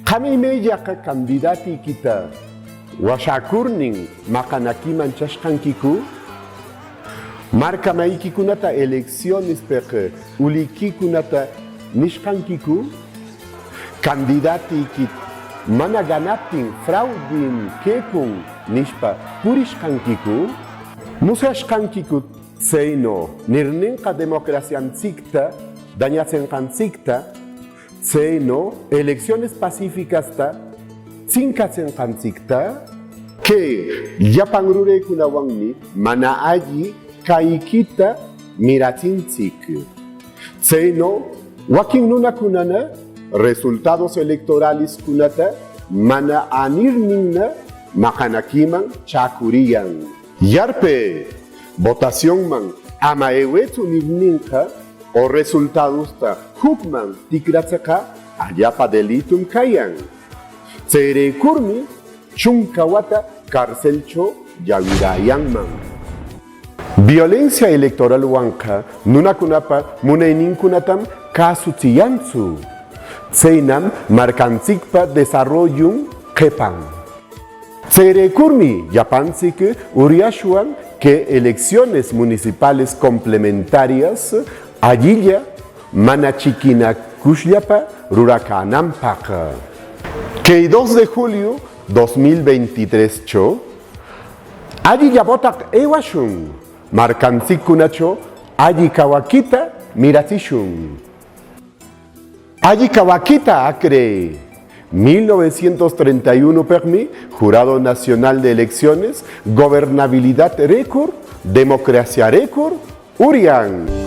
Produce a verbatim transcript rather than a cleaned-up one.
Qam imayllaqa candidatiykita washäcurnin maqanaquiman chashqanquicu? Marcamayquikunata eleccionespec uliquicunata nishqanquicu? Candidatiyquit mana ganaptin fraudim quecun nishpa purishqanquicu? Musyashqanquicu tsaynu nirninqa democraciantsicta dañachinqantsicta, tsaynu elecciones pacíficasta chinkachinqantsicta? Cay llapan ruraycunawanmi mana alli cayquita mirachintsic. Tsaynu waquin nunacunana resultados electoralescunata mana anirninna maqanaquiman chacuriyan. Yarpay, votacionman ama aywaychu nirninqa o resultadosta jucman ticratsiqa allapa delitum cayan. Chayraycurmi chunca wata carcelcho llawiräyanman. Violencia electoralwanqa nunacunapa munaynincunatam cäsuchiyanchu. Tsaynam marcantsicpa desarrollon qepan. Chayraycurmi llapantsic uryashwan cay elecciones municipales complementarias allilla mana chiquinacushlapa ruracänanpaq. Cay dos de julio dos mil veintitrés chu allilla votaq aywashun, marcantsiccunachu alli cawakita mirachishun. Alli cawakita acre. Mil novecientos treinta y uno pegmi Jurado Nacional de Elecciones gobernabilidad record, democracia record uryan.